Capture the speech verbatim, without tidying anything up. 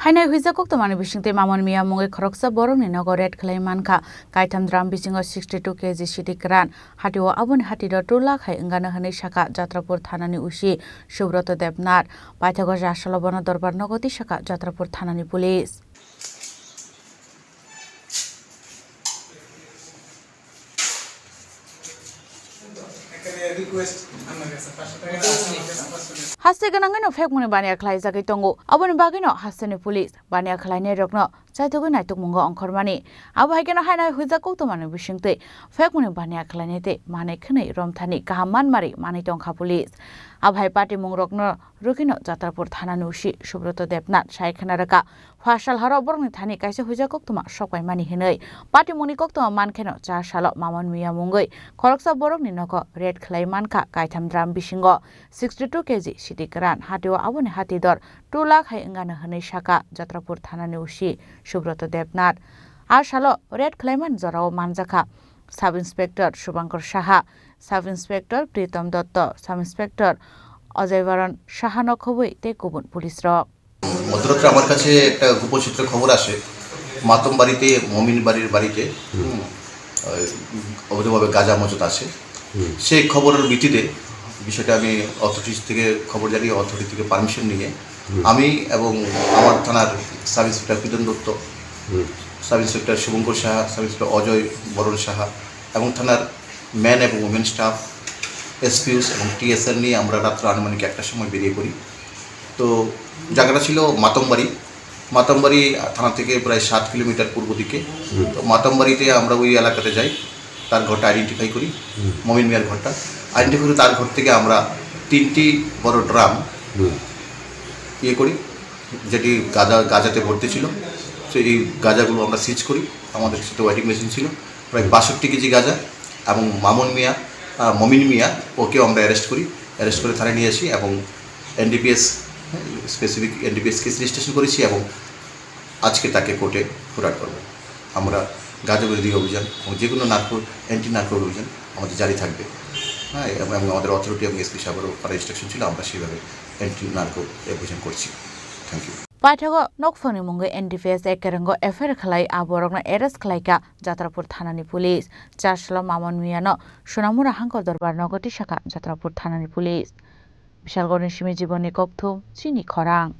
Hainai huijak koktwmani bisingtwi Mamon Miya mungwi khoroksa borokni nogo raid khlai mankha. Kaitham drum bisingo sixty two K G siti kwran. Hatio aboni hati do two lakh hai wngano hwnwi sakha Jatrapur thanani O C Subroto Debnath. Paithago jasalo bono dorbar nogo twi sakha Jatrapur thanani police. Haste gwnangwino phekmani baniya khlaijagwi tongo. Aboni bagwino hasteni police baniya khlainairokno chaitugwi naitukmungo ongkhormani. Abo hai kheno hainai huijak koktwmani bisingtwi phekmani baniya khlainai tei manwi khwnwi romthani kaham manmari manwi tongkha police. Abo hai patimungrokno rwkhino Jatrapur thanani O C Subroto Debnath sai khna rwkha. Phasal horo borokni thani kaisa huijak koktwma sokpaimani hinwi. Patimungni koktwma mankheno cha salo Mamon Miya mungwi khoroksa borokni nogo raid khlai mankha kaitham drum bisingo sixty two K G siti kwran. Hatio aboni hati dor two lakh hai wngano hwnwi sakha Jatrapur thanani O C Subroto Debnath. A salo raid khlaiman jorao manjakha Sub Inspector Subhankar Saha, Sub Inspector Pritom Dotto, Sub Inspector Ajay Varan Sahano khobwi tei kubun police rok. গতরাত্রে আমার কাছে একটা গোপন সূত্রে খবর আসে, মাতম বাড়িতে, মমিন বাড়ির বাড়িতে, হুম, আহ, অবৈধভাবে গাঁজা মজুদ আছে। হুম। সেই খবরের ভিত্তিতে বিষয়টা আমি অথরিটিস থেকে খবর জানিয়ে, অথরিটি থেকে পারমিশন নিয়ে হুম। আমি এবং আমার থানার সাব ইন্সপেক্টর প্রীতম দত্ত, হুম। Sub inspector Shubhankar Saha, sub inspector Ajoy Baran Saha এবং থানার ম্যান এবং উমেন স্টাফ, এসপিওস এবং টিএসআর নিয়ে আমরা রাত্র আনুমানিক একটার সময় বেরিয়ে পড়ি। তো জায়গাটা ছিল মাতমবাড়ি। মাতমবাড়ি থানা থেকে প্রায় সাত কিলোমিটার পূর্ব দিকে। হুম। তো মাতমবাড়িতে আমরা ওই এলাকাতে যাই, তার ঘরটা আইডেন্টিফাই করি, হুম। মমিন মিয়ার ঘরটা। আইডেন্টিফাই করে তার ঘর থেকে আমরা তিনটি বড় ড্রাম হুম। ইয়ে করি, যেটি গাঁজা, গাঁজাতে ভর্তি ছিল। তো এই গাঁজাগুলো আমরা সিজ করি, আমাদের সাথে ওয়েটিং মেশিন ছিল, প্রায় হুম। বাষট্টি কেজি গাঁজা এবং মামুন মিয়া, আহ, মমিন মিয়া, ওকেও আমরা অ্যারেস্ট করি। অ্যারেস্ট করে থানায় নিয়ে আসি এবং NDPS, specific NDPS case registration করেছি এবং আজকে তাকে কোর্টে ফরওয়ার্ড করব। আমরা গাঁজা বিরোধী অভিযান এবং যে কোনো নার্কো, অ্যান্টি নার্কো অভিযান আমাদের জারি থাকবে। হ্যাঁ, এবং, এবং আমাদের অথরিটি এবং এসপি সাহেবেরও করা ইনস্ট্রাকশন ছিল, আমরা সেইভাবে অ্যান্টি নার্কো অভিযান করছি। Thank you. Paithago nokphangni mungwi N D P S ekerengo F I R khlai a borokno arrest khlaikha Jatrapur thanani police. Chasalo Mamon Miyano Sonamura hangkor dorbar nogo tisakha Jatrapur thanani police. Bishalgorni simi Jibonni kokthum chini khorang.